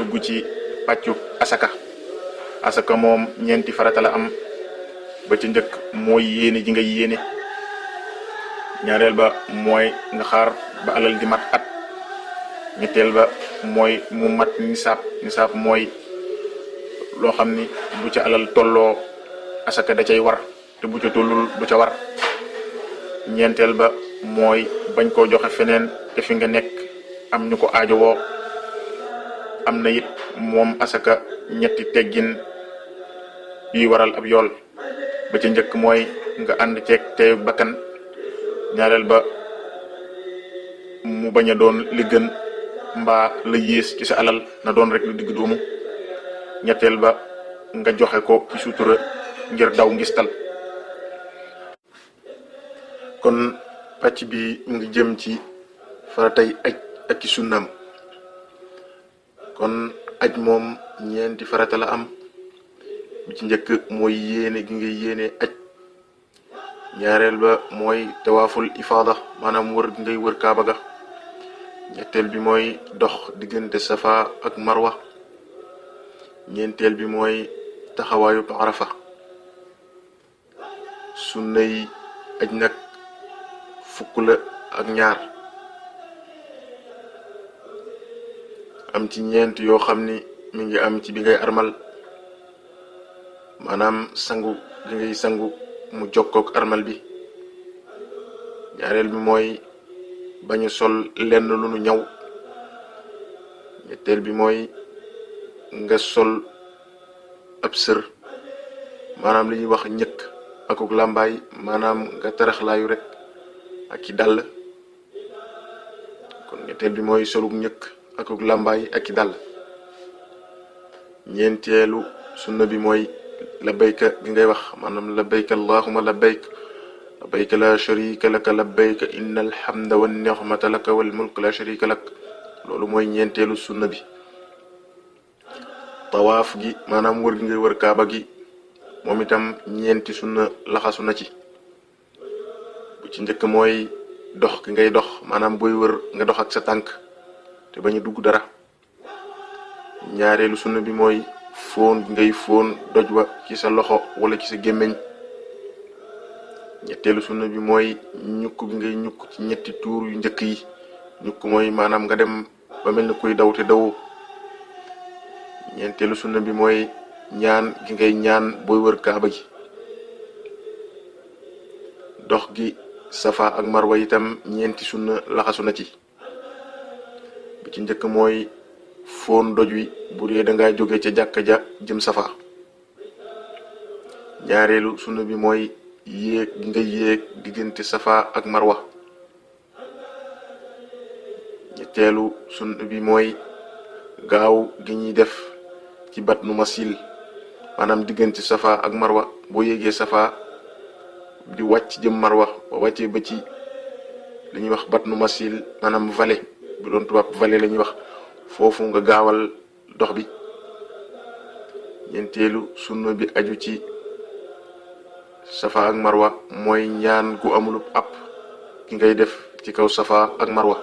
dugg ci pàccu asaka moom ñeenti farata la am. ba ci njëkk mooy yéene ji nga yéene. ñaareel ba mooy nga xaar ba alal di mat at. ñetteel ba mooy mu mat nisaab mooy loo xam ni bu ca alal tolloo asaka da cay war te bu ca tollul du ca war. ñeenteel ba mooy bañ koo joxe feneen te fi nga nekk am ñu ko aajowoo. am na it moom asaka ñetti teggin yuy waral ab yool. ba ci njëkk mooy nga ànd ceeg teeyu bakkan. ñaareel ba mu bañ a doon li gën mbaa la yées ci sa alal na doon rek lu digg doomu. ñetteel ba nga joxe ko ci sutura ngir daw ngistal. kon pàcc bi mu ngi jëm ci faratay aj ak ci sunnam. kon aj moom ñeenti farata la am. bi ci njëkk mooy yéene gi nga yéene aj. ñaareel ba mooy tawaaful ifaada maanaam wër gi ngay wër kaaba ga. ñetteel bi mooy dox diggante safa ak marwa. ñeenteel bi mooy taxawaayu arafa. sunna yi aj nag fukk la ak ñaar. am ci ñeent yoo xam ni mi ngi am ci bi ngay armal maanaam sangu gi ngay sangu mu jokkook armal bi. ñaareel bi mooy bañu sol lenn lu nu ñaw. ñetteel bi mooy nga sol ab sër maanaam li ñuy wax ñëkk akuk làmbaay maanaam nga taraxlaayu rek ak i dàll. kon ñetteel bi mooy soluk ñëkk akuk làmbaay ak i dàll. ñeenteelu sunna bi mooy labbayka gi ngay wax maanaam labbayka allahumma labbayka la sharika laka labbayka innal hamda wan ni'mata laka wal mulk la sharika lak. loolu mooy ñeenteelu sunna bi. tawaaf gi maanaam wër gi ngay wër kaaba gi moom itam ñeenti sunna laxasu na ci. bu ci njëkk mooy dox gi ngay dox maanaam booy wër nga dox ak sa tànk te bañ a dugg dara. ñaareelu sunna bi mooy fóon gi ngay fóon doj wa ci sa loxo wala ci sa gémmiñ. ñetteelu sunna bi mooy ñukk gi ngay ñukk ci ñetti tuur yu njëkk yi. ñukk mooy maanaam nga dem ba mel ni kuy daw te dawoo. ñeenteelu sunna bi mooy ñaan gi ngay ñaan booy wër kaaba gi. dox gi safa ak marwa itam ñeenti sunna laxasu na ci. bi ci njëkk mooy fóon doj wi bu dee dangaa jóge ca jàkka ja jëm safa. ñaareelu sunna bi mooy yéeg gi nga yéeg diggante safa ak marwa. ñetteelu sunna bi mooy gaaw gi ñuy def ci batnu masil maanaam diggante safa ak marwa boo yéegee safa di wàcc jëm marwa ba wàccee ba ci li ñuy wax batnu masil maanaam vallée bu doon tubaab vallée la ñuy wax foofu nga gaawal dox bi. ñeenteelu sunna bi aju ci safa ak marwa mooy ñaan gu amulub app ki ngay def ci kaw safa ak marwa.